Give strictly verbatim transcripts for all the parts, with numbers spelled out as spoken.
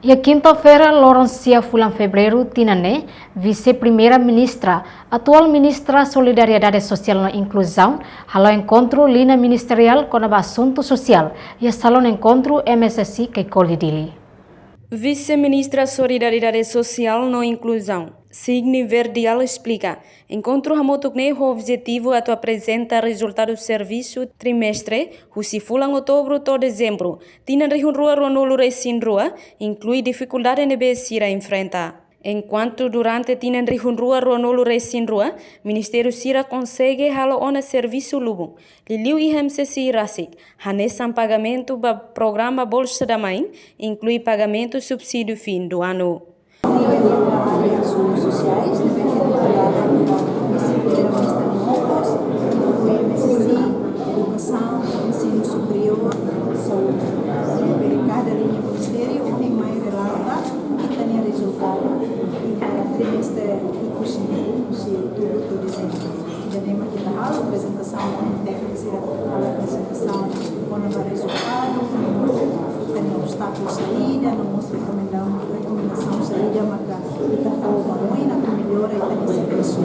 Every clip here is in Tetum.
Iha kinta-feira, loron sia fulan Fevereiru tinan ne'e, Vise-Primeira-Ministra, atuál Ministra Solidariedade Sosiál no Inkluzaun, halo enkontru liña ministeriál kona-ba asuntu sosiál iha Salão Encontro M S C Caicoli, Dili. Vise-Ministra Solidariedade Sosiál no Inkluzaun, Sidney Verdial, esplika, enkontru hamutuk ne'e ho objetivu atu aprezenta rezultadu servisu trimestre, husi fulan Outubru to'o Dezembru, tinan rihun rua ruanulu-resin-rua, inklui difikuldade ne'ebé sira enfrenta. Enkuantu durante tinan rihun rua ruanulu-resin-rua, ministériu sira konsege halo ona servisu lubun, liuliu iha M S C rasik, hanesan pagamentu ba programa Bolsa da Mãe, inklui pagamentu subsídiu fim do ano. Asuntos sociais, ne'ebé ke trabalha com ensino de mokos, inclui M S C, educação, ensino superior, saúde. Ne'ebé kada liña ministériu, ohin mai relata ita-nia rezultadu iha trimestre ikus ne'e, husi Outubru to'o Dezembru. Ida-ne'e mak ita halo aprezentasaun, ohin tékniku sira halo aprezentasaun kona-ba rezultadu, no mós ita-nia obstákulu saida, no mós rekomenda-, rekomendasaun saida maka ita fó ba oin atu mellora ita-nia servisu.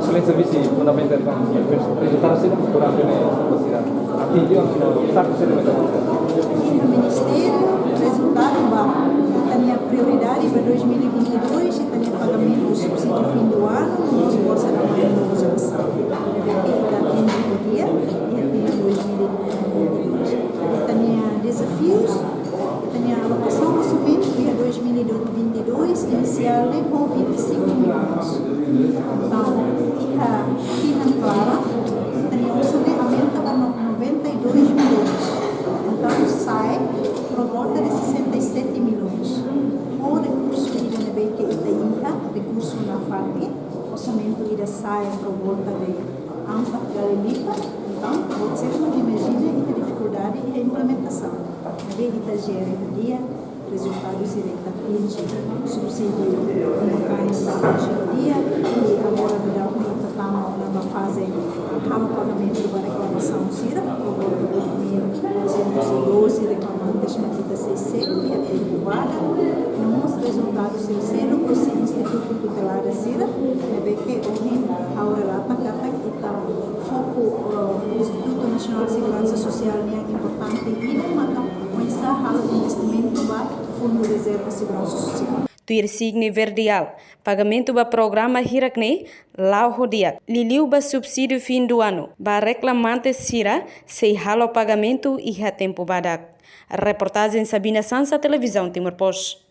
Exelénsia Vise, fundamentalmente, rezultadu saida durante ne'e sira atinje, ou seja, obstákulu saida maka. Iha ministériu, rezultadu ba ita-nia prioridade ba dois mil e vinte e dois, ita-nia pagamentu subsídiu fim do ano, no mós Bolsa da Mãe Nova Geração. Ne'ebé ke ita atinje ho di'ak iha tinan dois mil e vinte e dois. Ita-nia dezafius, ita-nia alokasaun orsamentu iha dois mil e vinte e dois inisiál ne'e ho vinte e cinco milhões. Entaun, iha tinan klaran, ita-nia osan ne'e aumenta ba no-, noventa e dois milhões. Entaun, sa'e por volta de sessenta e sete milhões. Ho rekursu ida ne'ebé ke ita iha, rekursu nafatin, orsamentu ida sa'e por volta de empat kali lipat, entaun, buat sira mak imajina iha difikuldade iha implementasaun. Ne'ebé ita jere ho di'ak, rezultadu sira ita atinje, subsídiu uma-kain ita atinje ho di'ak, i agora daudaun ita tama ona ba faze halo pagamentu ba reklamasaun sira, por volta de mil oitocentos e doze reklamantes mak ita sei selu iha tempu badak, no mós rezultadu sira selu husi institutu tutelada sira, ne'ebé ke ohin ha'u relata katak ita foku, eh, Institutu Nasionál Seguransa Sosiál nian importante ida maka oinsá halo investimentu ba Fundu Rezerva Seguransa Sosiál. Tuir Sidney Verdial, pagamentu ba programa hirak-ne'e la'o ho di'ak, liuliu ba subsídiu fim do ano ba reklamante sira sei halo pagamentu iha tempu badak. Reportajen Sabina Sansa, Televizaun Timor Post.